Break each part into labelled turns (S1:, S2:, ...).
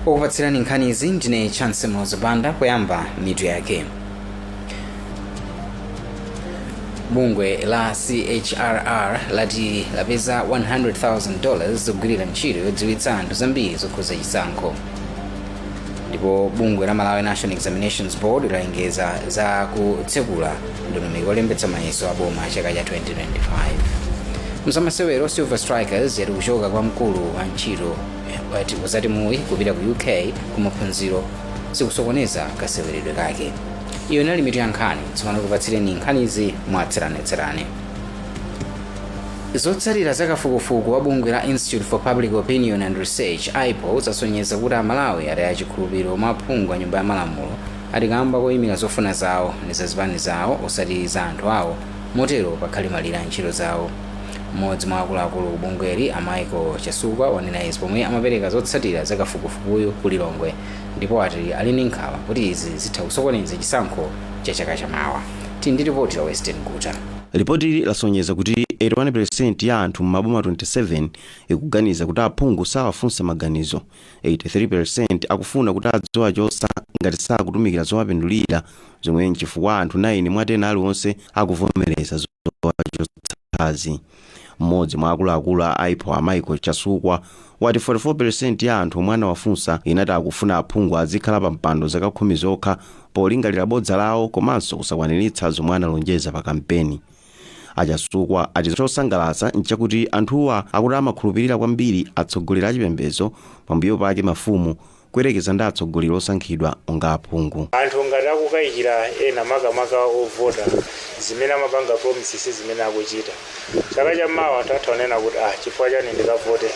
S1: Okupatsirani nkhanizi ndine Chance Mlozobanda. Kuyamba mitu yake. Bungwe la CHRR lati lapeza $100,000 zogwirira ntchito yodziwitsa anthu zambiri zokhuza chisankho. Ndipo bungwe la Malawi National Examinations Board lalengeza za kutsekula ndondomeko yolembetsa mayeso a boma chaka cha 2025. Mzamasewero, Silver Strikers yati kuchoka kwa mkulu wa ntchito za timuyi kupita ku UK kumaphunziro sikusokoneza kaseweredwe kake. Iyo inali mitu ya nkhani. Tsopano kupatsireni nkhanizi mwatsatanetsatane. Zotsatira za kafukufuku wa bungwe la Institute for Public Opinion and Research, IPOR, zasonyeza kuti Amalawi ataya chikhulupiriro mwa aphungu a Nyumba ya Malamulo, ati kamba koyimira zofuna zawo ndi za zipani zawo osati za anthu awo, motero pakhale malire a ntchito zawo. Mmodzi mwa akuluakulu ku bungweli, a Michael Chasukwa, wanena izi pomwe amapereka zotsatira za kafukufukuyu ku Lilongwe, ndipo ati ali ndi nkhawa kuti izi zitha kusokoneza chisankho cha chaka chamawa. Tili ndi ripoti la Western Guta.
S2: Lipotili lasonyeza kuti 81% ya anthu m'maboma 27 ikuganiza kuti aphungu sawafunsa maganizo. 83% akufuna kuti adziwachotsa ngati sakutumikira zowapindulira, zomwe nchifukwa anthu 9 mwa 10 aliwonse akuvomereza zowachotsazi. Mmodzi mwa akuluakulu a IPOR, a Michael Chasukwa, wati 44% ya anthu omwe anawafunsa inati akufuna aphungu azikhala pa mpando zaka 10 zokha, polingalira bodza lawo komanso kusakwaniritsa zomwe analonjeza pa kampeni. A Chasukwa ati chosangalatsa nchakuti anthuwa akuti amakhulupirira kwambiri atsogoleri achipembedzo, pambuyo pake mafumu, kuyerekeza ndi atsogoleri osankhidwa onga aphungu.
S3: Anthu ngati akukayikira ena, makamaka ovota, zimene amapanga promises, zimene akuchita, chaka chammawa anthu atha kunena kuti, "Ah, chifukwa chani ndikavote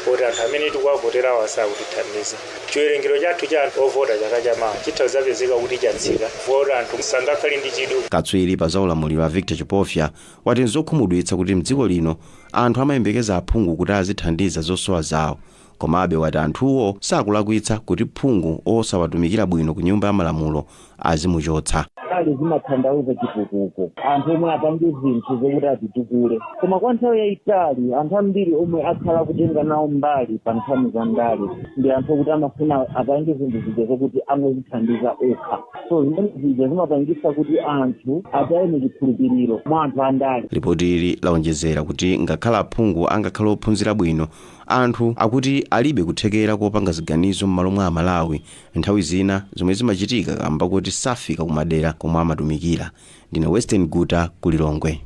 S3: kuti anthu amene tikuwavoterawo asakutithandiza?" Chiwerengero chathu cha anthu ovota chaka chamawa chitha kudzapezeka kuti chatsika, vota anthu sangakhale ndi chidwi.
S2: Katswiri pa zaulamuliro a Victor Chipofya wati nzokhumudwitsa kuti mdziko lino anthu amayembekeza aphungu kuti azithandiza zosowa zawo. Komabe wati anthuwo sakulakwitsa kuti phungu osawatumikira bwino ku Nyumba ya Malamulo azimuchotsa.
S4: Ndale zimatanthauza chitukuko, anthu omwe apange zinthu zokuti atitukule, koma kwa nthawi yayitali anthu ambiri omwe akhala kutenga nawo mbali pa nkhani za ndale ndi anthu okuti amafuna apange zinthu zija zokuti angozithandiza okha. So zimene zija zimapangisa kuti anthu ataye chikhulupiriro mwa anthu andale.
S2: Ripoti ili laonjezera kuti ngakhale aphungu angakhale ophunzira bwino, anthu akuti alibe kuthekera kopanga ziganizo m'malo mwa Amalawi nthawi zina, zomwe zimachitika kamba kuti safika kumadera komwe amatumikira. Ndine Western Guta ku Lilongwe.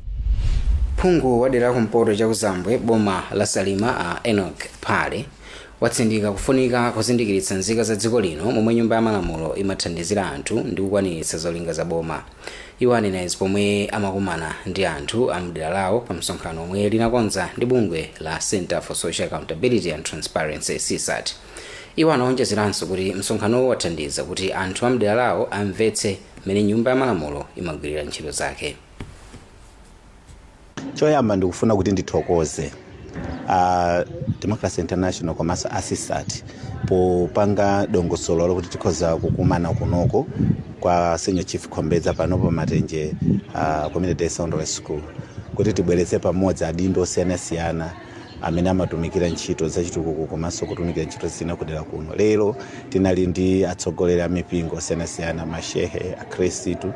S1: Phungu wa dera la kumpoto chakuzambwe, boma la Salima, a Enoch Phale, watsindika kufunika kuzindikiritsa nzika za dziko lino momwe Nyumba ya Malamulo imathandizira anthu ndi kukwaniritsa zolinga za boma. Iwo anena izi pomwe amakumana ndi anthu a mdera lawo pa msonkhano omwe linakonza ndi bungwe la Center for Social Accountability and Transparency, CSAT. Iwo anaonjezeranso kuti msonkhanowo wathandiza kuti anthu a mdera lawo amvetse mmene Nyumba ya Malamulo imagwirira ntchito zake.
S5: Choyamba ndikufuna kuti ndithokoze Democracy International komanso a CSAT popanga dongosolo lokuti tikhoza kukumana kunoko kwa Senior Chief Khombedza pano pa Matenje Community Day Secondary School, kuti tibweretse pamodzi adindo osiyanasiyana amene amatumikira ntchito zachitukuko komanso kutumikira ntchito zina kudera kuno. Lero tinali ndi atsogoleri a mipingo osiyanasiyana, mashehe, akhristu,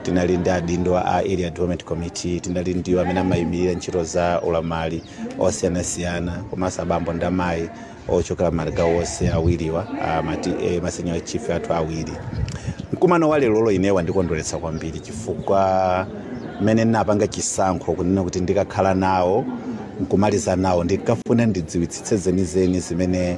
S5: tinali ndi adindo a Area Development Committee, tinali ndi amene amayimirira ntchito za ulamali osiyanasiyana, komanso abambo ndi amayi ochokera magawo onse awiriwa, ma senior chief athu awiri. Mkumano wa lerolo inewa wandikondweretsa kwambiri, chifukwa mmene ndinapanga chisankho kunena kuti ndikakhala nawo nkumaliza nawo, ndikafuna ndidziwitsitse zenizeni zimene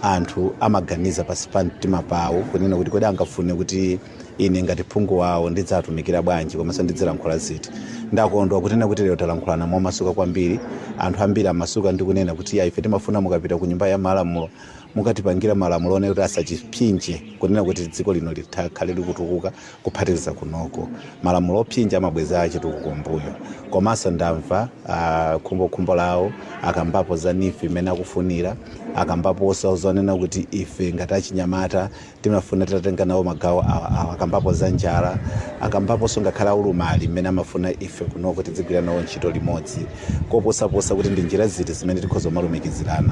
S5: anthu amaganiza pasi pa mtima pawo, kunena kuti kodi angafune kuti ine ngati phungu wawo ndidzatumikira bwanji komanso ndidzilankhula ziti. Ndakondwa kunena kuti lero talankhulana momasuka kwambiri. Anthu ambiri amasuka ndi kunena kuti, "Ya, ife timafuna mukapita ku Nyumba ya Malamulo mukatipangira malamulo one kuti asachipsinje, kunena kuti dziko lino likhale likutukuka, kuphatikiza kunoko. Malamulo opsinja amabweza chitukuko mbuyo." Komanso ndamva khumbokhumbo lawo, akambapo za NEEF imene akufunira, akambaponso zonena kuti ife ngati achinyamata timafuna titatenga nawo magawo awa awa, akambapo za njala, akambaponso ngakhale aulumali mmene amafuna ife kunoko tidzigwira nawo ntchito limodzi, koposaposa kuti ndi njira ziti zimene tikhoza kumalumikizirana.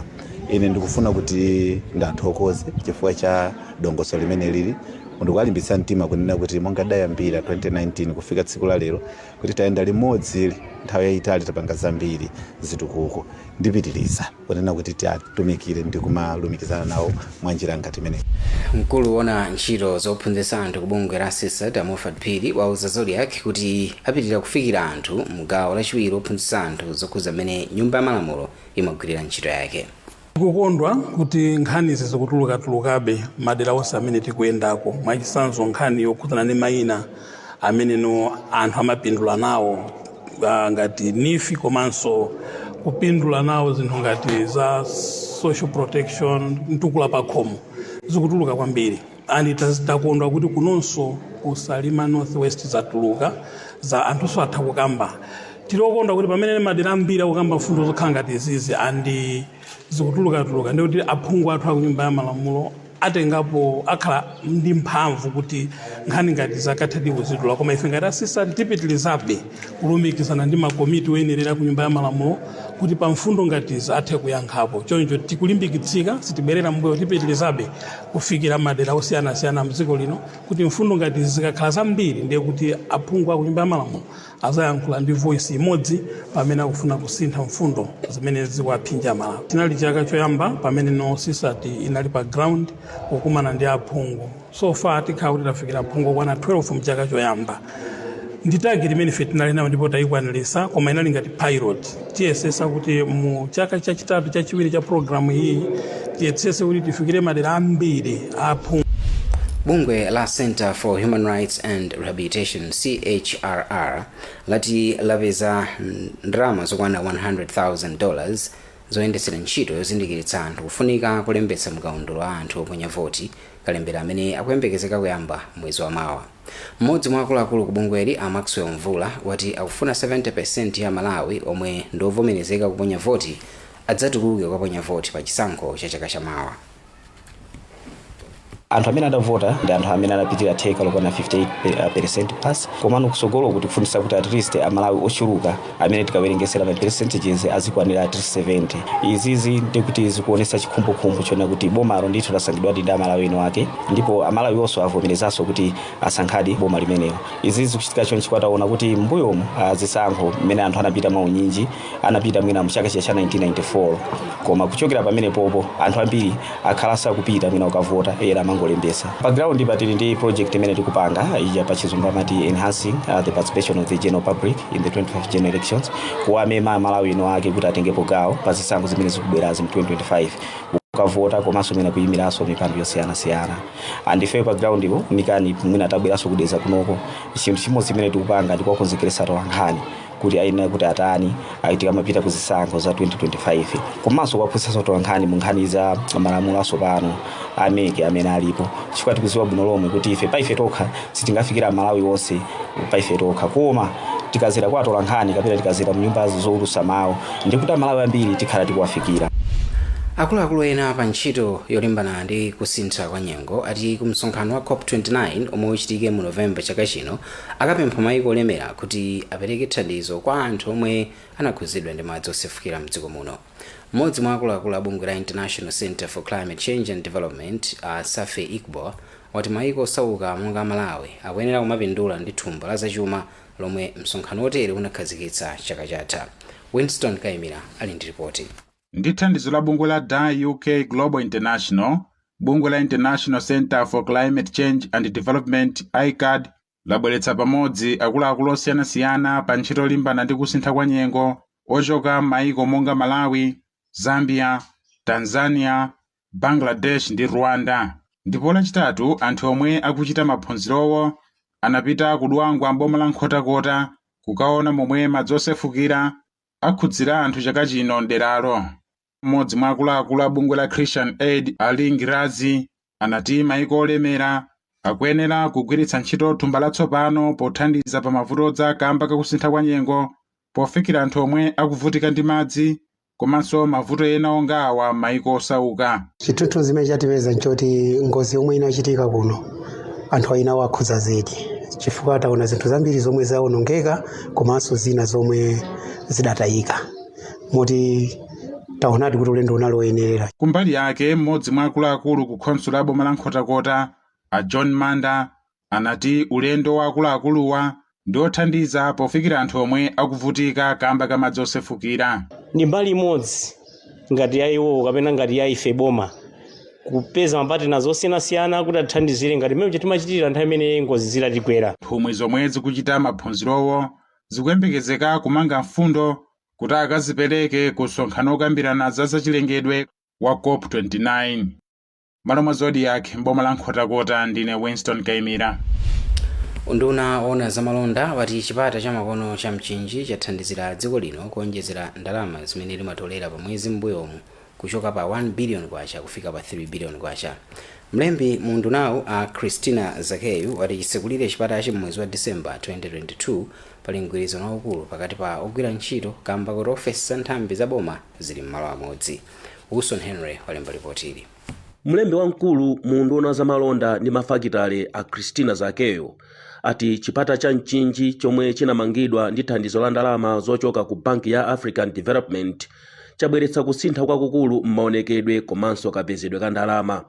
S5: Ine ndikufuna kuti ndathokoze chifukwa cha dongosolo limene lili, ndikuwalimbitsa mtima kunena kuti monga dayambira 2019 kufika tsiku la lero, kuti tayenda limodzi nthawi yayitali, tapanga zambiri zitukuko. Ndipitiriza kunena kuti tiatumikire ndi kumalumikizana nawo mwa njira ngati imeneyi.
S1: Mkulu wona ntchito zophunzitsa anthu ku bungwe la CSAT, a Moffat Phiri, wauza Zodiak kuti apitirira kufikira anthu mugawo lachiwiri ophunzitsa anthu zokhuza mmene Nyumba ya Malamulo imagwirira ntchito yake.
S6: Tikukondwa kuti nkhani izi zikutulukatulukabe madera onse amene tikuyendako. Mwachitsanzo, nkhani yokhudzana ndi mayina amene no anthu amapindula nawo ngati NEEF, komanso kupindula nawo zinthu ngati za social protection, mtukula pakhomo, zikutuluka kwambiri. And takondwa kuti kunonso ku Salima North West zatuluka, za anthunso atha kukamba. Tilokondwa kuti pamene madera ambiri akukamba mfundo zokhala ngati izizi and zikutulukatuluka, ndikuti aphungu athu aku Nyumba ya Malamulo atengapo, akhala ndi mphamvu kuti nkhani ngati zakathe kuzitula. Koma ife ngati a CSAT tipitilizabe kulumikizana ndi makomiti oyenerera ku Nyumba ya Malamulo kuti pa mfundo ngatizi athe kuyankhapo. Choncho tikulimbikitsika, sitibwerera mbuyo, tipitilizabe kufikira madera osiyanasiyana mdziko lino kuti mfundo ngati zikakhala zambiri, ndiye kuti aphungu aku Nyumba ya Malamulo azayankhula ndi voice imodzi pamene akufuna kusintha mfundo zimene zikuwaphinja Malawi. Chinali chaka choyamba pamene no CSAT inali pa ground kukumana ndi aphungu. So far tikhala kuti tafikira aphungu okwana 12 mchaka choyamba. Ndi target imene ife tinali nayo ndipo tayikwanirisa, koma inali ngati pilot. Tiyesesa kuti mu chaka chachitatu, chachiwiri cha programu iyi, tiyesese kuti tifikire madera ambiri aphungu.
S1: Bungwe la Center for Human Rights and Rehabilitation, CHRR, lati lapeza ndalama zokwana $100,000 zoyendetsera ntchito yozindikiritsa anthu kufunika kulembetsa mkaundula wa anthu oponya voti, kalembera amene akuyembekezeka kuyamba mwezi wa mawa. Mmodzi mwa akuluakulu ku bungweli, a Maxwell Mvula, wati akufuna 70% ya Malawi omwe ndiovomerezeka kuponya voti adzatuluke kukaponya voti pa chisankho cha chaka chamawa.
S7: Anthu amene adavota ndi anthu amene anapitira theka lokwana 58% plus, komano kusogolo kuti kufunisa kuti at least Amalawi ochuluka amene tikawerengesera ma percentages azikwanira at least 70. Izizi ndikuti zikuonesa chikhumbokhumbo chona kuti bomalo ndithu lasankhidwa ndi Amalawi eno ake, ndipo Amalawi onso avomerezanso kuti asankhadi boma limenelo. Izizi zikuchitika chonchi kwataona kuti mbuyomu zisankho mmene anthu anapita maunyinji anapita mwina mchaka cha 1994, koma kuchokera pamene popo anthu ambiri akhala sakupita mwina ukavota, era amangolembesa. Pa ground patili ndi project imene tikupanga ija, pa Chizungu amati enhancing the participation of the general public in the 25 general elections, kuwamema Amalawi eno ake kuti atengepo gawo pa zisankho zimene zikubwerazi mu 2025, kukavota komanso mwina kuyimiranso mipando yosiyanasiyana. Andife pa ground ipo nikani mwina tabweranso kudeza kunoko, chinthu chimodzi chimene tikupanga ndikuwakonzekeresa tolankhani kuti ayenera kuti atani tikamapita ku zisankho za 2025, komanso kuwaphunzitsanso tolankhani mu nkhani za malamulo atsopano a MEC amene alipo, chifukwa tikudziwa bwino lomwe kuti ife pa ife tokha sitingafikira Malawi wonse pa ife tokha, koma tikazera kwa atolankhani kapena tikazera mu nyumba zowulutsa mawu, ndikuti Amalawi ambiri tikhala tikuwafikira.
S1: Akuluakulu ena pa ntchito yolimbana ndi kusintha kwa nyengo ati ku msonkhano wa COP 29 omwe uchitike mu Novemba chaka chino, akapempha mayiko olemera kuti apereke thandizo kwa anthu omwe anakhudzidwa ndi madzi osefukira mdziko muno. Mmodzi mwa akuluakulu a bungwe la International Center for Climate Change and Development, a Safi Iqbal, wati mayiko osauka monga Malawi akuyenera kumapindula ndi thumba la zachuma lomwe msonkhano wotere unakhazikitsa chaka chatha. Winston Kaimira ali ndi ripoti.
S8: Ndi thandizo la bungwe la DAI UK Global International, bungwe la International Center for Climate Change and Development, ICAD, labweretsa pamodzi akuluakulu osiyanasiyana pa ntchito yolimbana ndi kusintha kwa nyengo ochoka m'mayiko monga Malawi, Zambia, Tanzania, Bangladesh ndi Rwanda. Ndipo Lachitatu anthu omwe akuchita maphunzirowo anapita ku Dwangwa m'boma la Nkhotakota kukaona momwe madzi osefukira akhudzira anthu chaka chino mderalo. Mmodzi mwa akuluakulu a bungwe la Christian Aid, Ali Ngirazi, anati mayiko olemera akuyenera kugwiritsa ntchito thumba latsopano pothandiza pa mavuto odza kamba kakusintha kwa nyengo, pofikira anthu omwe akuvutika ndi madzi komanso mavuto ena onga awa m'mayiko osauka.
S9: Chithunzithunzi chimene chatipeza nchoti ngozi yomwe inachitika kuno anthu aina wakhudza zedi, chifukwa taona zinthu zambiri zomwe zawonongeka komanso zina zomwe zidatayika, moti Taonadi kuti ulendo unali woyenerera.
S8: Kumbali yake, mmodzi mwa akuluakulu ku khonsolo ya boma la Nkhotakota, a John Manda, anati ulendo wa akuluakuluwa ndi othandiza pofikira anthu omwe akuvutika kamba ka madzi osefukira.
S10: Ndi mbali imodzi ngati ya iwowo kapena ngati ya ife boma kupeza mapartners osiyanasiyana kuti atithandizire ngati mmene timachitira nthawi imene ngozi zidatigwera.
S8: Nthumwi zomwe zikuchita maphunzirowo zikuyembekezeka kumanga mfundo kuti akazipereke ku msonkhano okambirana za zachilengedwe wa COP 29. Malo mwa Zodiak, mboma la Nkhotakota, ndine Winston Kaimira.
S1: Unduna woona zamalonda wati chipata chamakono cha Mchinji chathandizira dziko lino kuonjezera ndalama zimene limatolera pa mwezi m'mbuyomu kuchoka pa 1 billion kwacha kufika pa 3 billion kwacha. Mlembi mu undunawu, a Christina Zakeyu, wati chitsekulire chipatachi m'mwezi wa Disemba 2022 pali mgwirizano waukulu pakati pa ogwira ntchito kamba kuti ofesi za nthambi za boma zili m'malo amodzi. Wilson Henry walemba ripoti ili.
S11: Mlembi wamkulu mu unduna zamalonda ndi mafakitale, a Christina Zakeyo, ati chipata cha Mchinji chomwe chinamangidwa ndi thandizo la ndalama zochoka ku banki ya African Development chabweretsa kusintha kwakukulu m'maonekedwe komanso kapezedwe ka ndalama.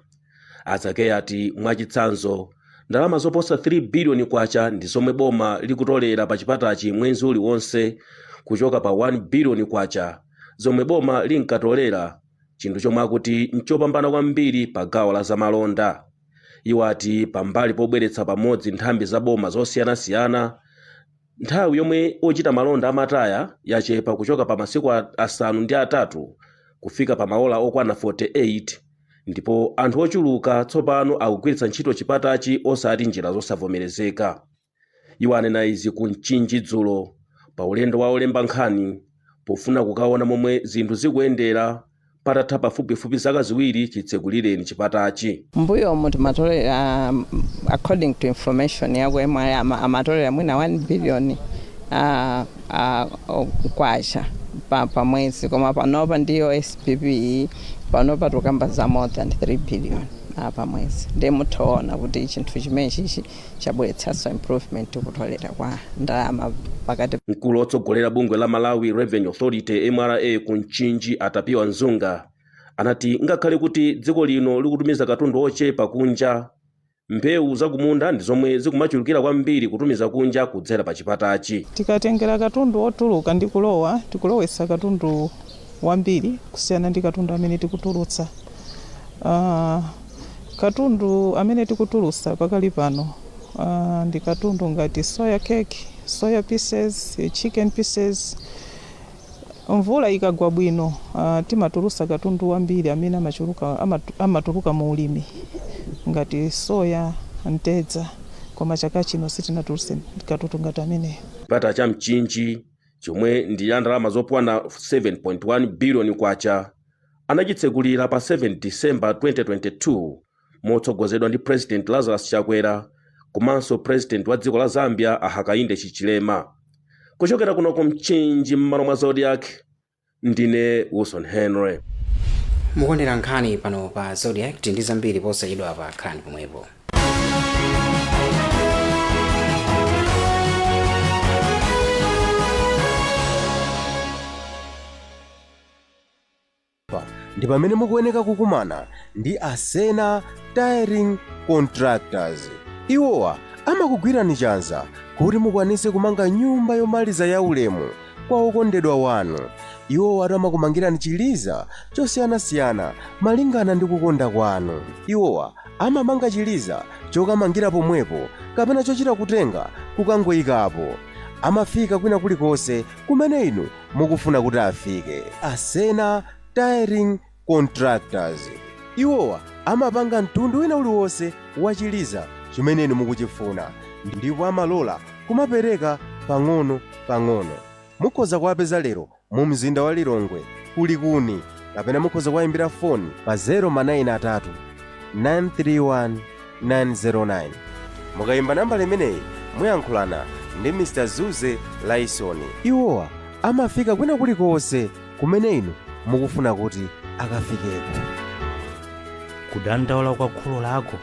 S11: Azakeyo ati mwachitsanzo, ndalama zoposa 3 biliyoni kwacha ndi zomwe boma likutolera pa chipatachi mwezi uliwonse, kuchoka pa 1 biliyoni kwacha zomwe boma linkatolera, chinthu chomwe akuti nchopambana kwambiri pa gawo la zamalonda. Iwo ati pambali pobweretsa pamodzi nthambi za boma zosiyanasiyana, nthawi yomwe ochita malonda amataya yachepa kuchoka pa masiku 8 kufika pa maola okwana 48, ndipo anthu ochuluka tsopano akugwiritsa ntchito chipatachi osati njira zosavomerezeka. Iwo anena izi ku Mchinji dzulo pa ulendo wa olemba nkhani pofuna kukaona momwe zinthu zikuyendera patatha pafupifupi zaka 2 chitsekulireni chipatachi.
S12: Mbuyomu timatolera, according to information yako MRA, amatolera mwina 1 billion kwacha pa mwezi, koma panopa ndiyo SPP, panopa tukamba za more than 3 billion pa mwezi. Ndiye muthaona kuti chinthu chimene chichi chabweretsanso improvement kutolera kwa ndalama pakati.
S11: Mkulu wotsogolera bungwe la Malawi Revenue Authority, MRA, ku Mchinji, Atapiwa Mzunga, anati ngakhale kuti dziko lino likutumiza katundu ochepa kunja, mbewu zakumunda ndi zomwe zikumachulukira kwambiri kutumiza kunja kudzera pa chipatachi.
S13: Tikatengera katundu otuluka ndi kulowa, tikulowetsa katundu wambiri kusiyana ndi katundu amene tikutulutsa. Katundu amene tikutulutsa pakali pano ndi katundu ngati soya cake, soya pieces, chicken pieces. Mvula ikagwa bwino, timatulutsa katundu wambiri amene amatuluka mu ulimi ngati soya, mtedza, koma chaka chino sitinatulutse katundu ngati ameneyo.
S11: Chipata cha Mchinji, chomwe ndi ya ndalama zokwana 7.1 biliyoni kwacha, anachitsekulira pa 7 Disemba 2022 motsogozedwa ndi President Lazarus Chakwera komanso President wa dziko la Zambia, a Hakainde Hichilema. Kuchokera kuno ku Mchinji, m'malo mwa Zodiak, ndine Wilson Henry.
S1: Mukondera nkhani pano pa Zodiak. Ndi zambiri posachedwa pa nkhani pomwepo.
S14: Ndi pamene mukuyeneka kukumana ndi Asena Tiling Contractors. Iwowa amakugwirani chanza kuti mukwanise kumanga nyumba yomaliza ya ulemu kwa okondedwa wanu. Iwowa amakumangirani chiliza chosiyanasiyana malingana ndi kukonda kwanu. Iwowa amamanga chiliza chokamangira pomwepo kapena chochita kutenga kukangoyikapo. Amafika kwina kulikonse kumene inu mukufuna kuti afike. Asena Tiling Contractors, iwowa amapanga mtundu wina uliwonse wa chiliza chimene inu mukuchifuna, ndipo amalola kumapereka pang'ono pang'ono. Mukhoza kuwapeza lero mu mzinda wa Lilongwe kulikuni, kapena mukhoza kuwayimbira foni pa 093 931 909. Mukayimba nambala imeneyi muyankhulana ndi Mr Zuze Laisoni. Iwowa amafika kwina kulikonse kumene inu mukufuna kuti akafikeko.
S15: Kudandaula kwa kholo lako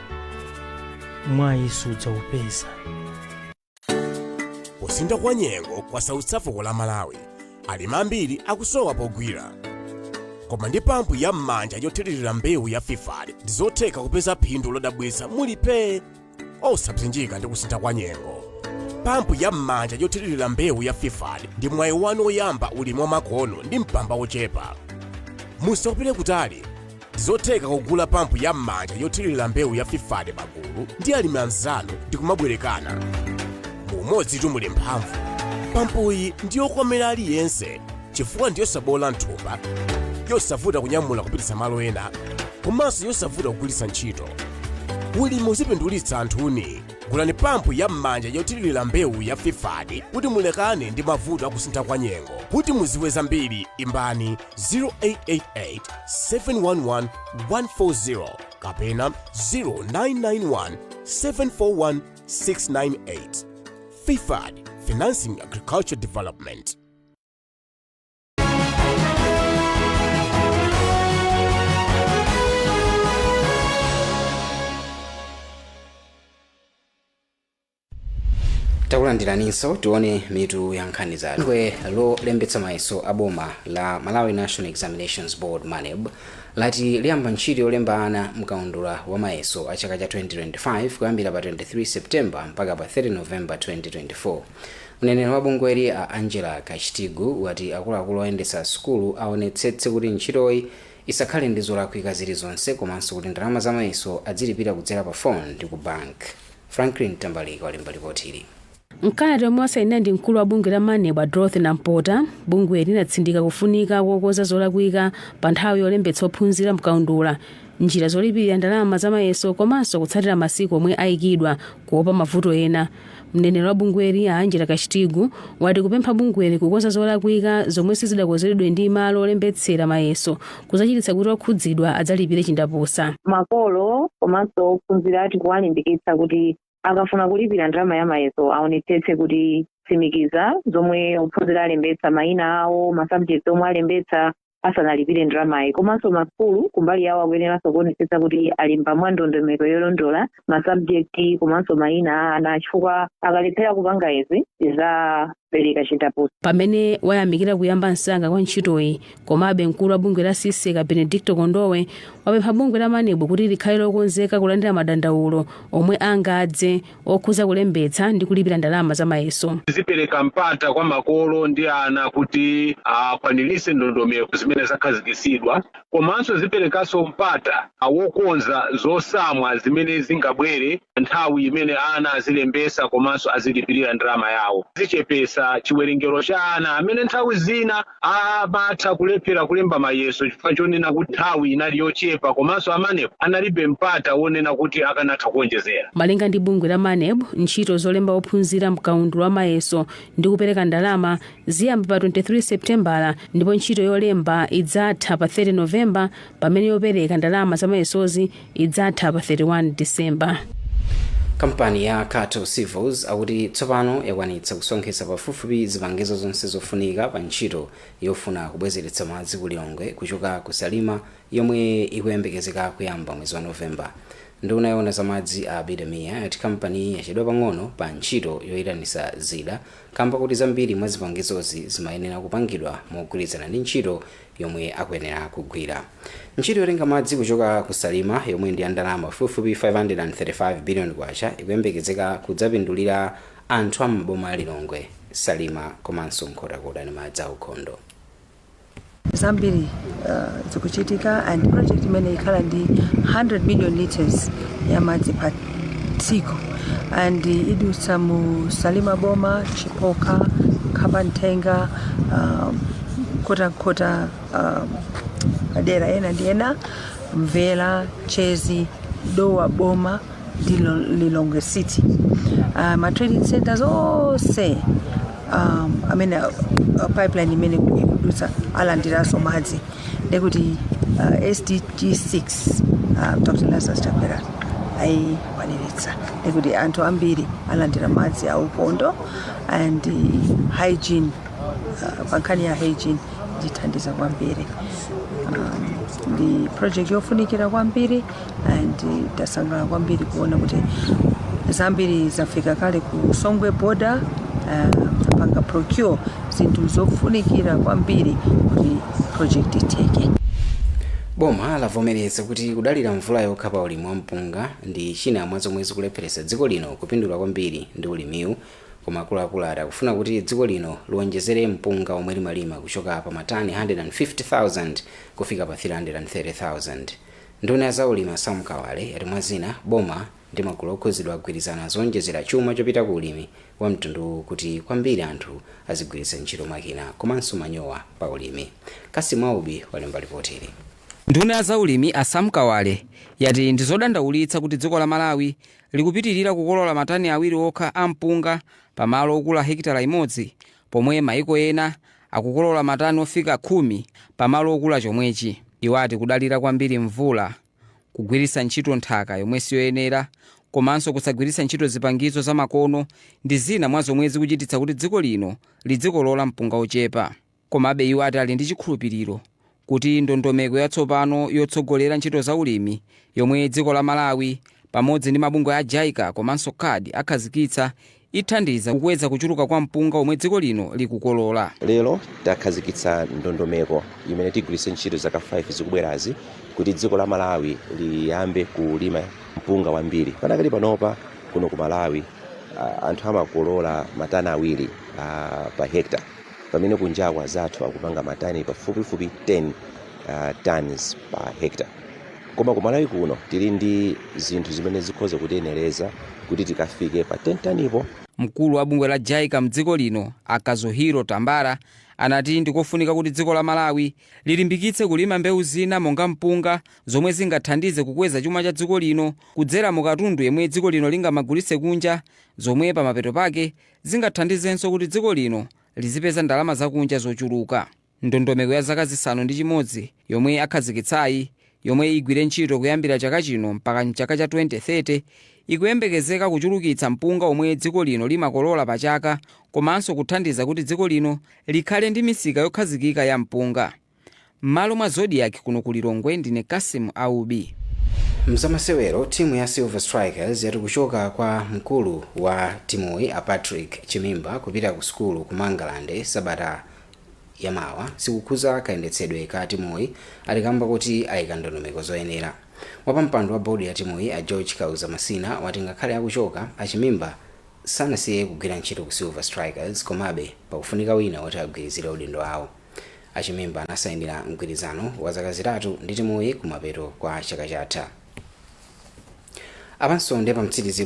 S15: mwayi sudzaupeza.
S16: Kusintha kwa nyengo kwasautsa fuko la Malawi. Alimi ambiri akusowa pogwira.
S14: Koma ndi pampu ya m'manja yothirira mbewu ya FIFAD, ndizotheka kupeza phindu lodabwitsa mulipe osapsinjika ndi kusintha kwa nyengo. Pampu ya m'manja yothirira mbewu ya FIFAD ndi mwayi wanu woyamba ulimi wamakono ndi mpamba wochepa. Musapite kutali, ndizotheka kugula pampu ya m'manja yothirira mbewu ya FIFAD pagulu ndi alimi anzanu ndi kumabwerekana. Mumodzi muli mphamvu. Pampuyi ndiyokomera aliyense chifukwa ndiyosabola mthumba, yosavuta kunyamula kupititsa malo ena, komanso yosavuta kugwiritsa ntchito. Ulimi uzipindulitsa anthuni. Gulani pampu ya m'manja yothirira mbewu ya FIFAD kuti mulekane ndi mavuto akusintha kwa nyengo. Kuti muziwe zambiri, imbani 0888 711 140 kapena 0991 741 698. FIFAD, Financing Agriculture Development.
S1: Takulandiraninso. Tione mitu ya nkhani zathu. Bungwe lolembetsa mayeso a boma la Malawi National Examinations Board, MANEB, lati liyamba ntchito yolemba ana mkaundula wa mayeso a chaka cha 2025 kuyambira pa 23 September mpaka pa 30 November 2024. Mneneri wa bungweli, a Angela Kachitigu, wati akuluakulu oyendetsa sukulu aonetsetse kuti ntchitoyi isakhale ndi zolakwika zilizonse, komanso kuti ndalama za mayeso adzilipira kudzera pa phone ndi ku bank. Franklin Tambalika walemba ripoti ili.
S16: Mkalata omwe wasayinira ndi mkulu wa bungwe la MANEB, Dorothy Nampota, bungwe linatsindika kufunika kokonza zolakwika pa nthawi yolembetsa ophunzira mkaundula, njira zolipirira ndalama za mayeso, komanso kutsatira masiku omwe ayikidwa, kuopa mavuto ena. Mneneri wa bungweli, a Angela Kachitigu, wati kupempha bungweli kukonza zolakwika zomwe sizidakonzedwe ndi malo olembetsera mayeso kuzachititsa kuti okhudzidwa adzalipire chindapusa.
S17: Makolo komanso ophunzira tikuwalimbikitsa kuti akafuna kulipira ndalama ya mayeso aonetsetse kuti tsimikiza zomwe ophunzira alembetsa, mayina awo, masubjects omwe alembetsa, asanalipire ndalamayi. Komanso masukulu kumbali yawo akuyeneranso kuonetsetsa kuti alemba mwa ndondomeko yolondola masubject komanso mayina a ana, chifukwa akalephera kupanga izi zidzapereka chindapusa.
S16: Pamene wayamikira kuyamba msanga kwa ntchitoyi, komabe mkulu wa bungwe la CSEC, Benedicto Kondowe, wapempha bungwe la MANEB kuti likhale lokonzeka kulandira madandaulo omwe angadze okhuza kulembetsa ndi kulipira ndalama za mayeso.
S18: Zipereka mpata kwa makolo ndi ana kuti akwaniritse ndondomeko zimene zakhazikitsidwa, komanso ziperekanso mpata wokonza zosamwa zimene zingabwere nthawi imene ana azilembesa komanso azilipirira ndalama yawo. Zichepesa chiwerengero cha ana amene nthawi zina amatha kulephera kulemba mayeso chifukwa chonena kuti nthawi inali yochepa, komanso a MANEB analibe mpata wonena kuti akanatha kuonjezera.
S16: Malinga ndi bungwe la MANEB, ntchito zolemba ophunzira mkaundula wa mayeso ndi kupereka ndalama ziyamba pa 23 Septembala, ndipo ntchito yolemba idzatha pa 30 Novemba, pamene yopereka ndalama za mayesozi idzatha pa 31 Disemba.
S1: Kampani ya Khato Civils akuti tsopano yakwanitsa kusonkhetsa pafupifupi zipangizo zonse zofunika pa ntchito yofuna kubwezeretsa madzi ku Lilongwe kuchoka ku Salima, yomwe ikuyembekezeka kuyamba mwezi wa Novemba. Nduna yoona za madzi, a Abida Mia, yati kampani yachedwa pang'ono pa ntchito yoyitanisa zida kamba kuti zambiri mwa zipangizozi zimayenera kupangidwa mogwirizana ndi ntchito yomwe akuyenera kugwira. Ntchito yotenga madzi kuchoka ku Salima, yomwe ndi ya ndalama pafupifupi 535 billion kwacha, ikuyembekezeka kudzapindulira anthu a m'maboma a Lilongwe, Salima komanso Nkhotakota ndi madzi aukhondo.
S19: Zambiri zikuchitika and project imene ikhala ndi 100 million liters ya madzi pa tsiku and idutsa mu Salima boma, Chipoka, Khapantenga, Nkhotakota, madera ena ndi ena, Mvera, Chezi, Dowa boma ndi Lilongwe City. Ma trading centers onse amene pipeline imene ikudutsa alandiranso madzi. Ndekuti SDG 6 Dr Lazarus Chakwera ayikwaniritsa, ndekuti anthu ambiri alandira madzi aukhondo and hygiene. Pa nkhani ya hygiene ndithandiza kwambiri. Ndi project yofunikira kwambiri and tasangalala kwambiri kuona kuti zambiri zafika kale ku Songwe border, apanga procure zinthu zofunikira kwambiri kuti project iteke.
S1: Boma lavomereza kuti kudalira mvula yokha pa ulimi wa mpunga ndi china mwa zomwe zikulepheretsa dziko lino kupindula kwambiri ndi ulimiwu, koma akuluakulu ati akufuna kuti dziko lino liwonjezere mpunga omwe limalima kuchoka pa matani 150,000 kufika pa 330,000. Nduna ya zaulimi Sam Kawale yati mwa zina boma ndi magulu okhuzidwa agwirizana zowonjezera chuma chopita ku ulimi wa mtunduwu kuti kwambiri anthu azigwiritsa ntchito makina komanso manyowa pa ulimi. Kasimu Aubi walemba ripoti ili.
S20: Nduna ya zaulimi a Sam Kawale yati ndi zodandaulitsa kuti dziko la Malawi likupitirira kukolola matani 2 okha a mpunga pamalo okula hekitala imodzi, pomwe maiko ena akukolola matani ofika 10 pamalo okula chomwechi. Iwo ati kudalira kwambiri mvula, kugwiritsa ntchito nthaka yomwe siyoyenera, komanso kusagwiritsa ntchito zipangizo zamakono ndi zina mwa zomwe zikuchititsa kuti dziko lino lidzikolola mpunga ochepa. Komabe iwo ati ali ndi chikhulupiriro kuti ndondomeko yatsopano yotsogolera ntchito za ulimi yomwe dziko la Malawi pamodzi ndi mabungwe a JICA komanso CARD akhazikitsa ithandiza kukweza kuchuluka kwa mpunga omwe dziko lino likukolola.
S21: Lero takhazikitsa ndondomeko imene tigwiritse ntchito zaka 5 zikubwerazi kuti dziko la Malawi liyambe kulima mpunga wambiri. Panakali panopa kuno ku Malawi anthu amakolola matani 2 pa hectare, pamene kunjaku azathu akupanga matani pafupifupi 10 tons pa hectare. Koma ku Malawi kuno tili ndi zinthu zimene zikhoza kutiyenereza kuti tikafike pa 10 tanipo.
S20: Mkulu wa bungwe la JICA mdziko lino a Kazuhiro Tambara anati ndikofunika kuti dziko la Malawi lilimbikitse kulima mbewu zina monga mpunga zomwe zingathandize kukweza chuma cha dziko lino kudzera mu katundu yemwe dziko lino lingamagulitse kunja, zomwe pamapeto pake zingathandizenso kuti dziko lino lizipeza ndalama zakunja zochuluka. Ndondomeko ya zaka 6 yomwe akhazikitsayi, yomwe igwire ntchito kuyambira chaka chino mpaka mchaka cha 2030, ikuyembekezeka kuchulukitsa mpunga omwe dziko lino limakolola pa chaka komanso kuthandiza kuti dziko lino likhale ndi misika yokhazikika ya mpunga. M'malo mwa Zodiak kuno ku Lilongwe, ndine Kasimu Aubi.
S1: Mzamasewero, timu ya Silver Strikers yati kuchoka kwa mkulu wa timuyi a Patrick Chimimba kupita ku sukulu ku Mangalande sabata yamawa sikukhuza kayendetsedwe ka timuyi, alikamba kuti ayika ndondomeko zoyenera. Wapampando wa bodi ya timuyi a George Kauza Masina wati ngakhale akuchoka, achimimba sanasiye kugwira ntchito ku Silver Strikers, komabe pakufunika wina woti agwirizire udindo awo. Achimimba anasayinira mgwirizano wa zaka 3 ndi timuyi kumapeto kwa chaka chatha. Apanso ndi pamtsiriziro.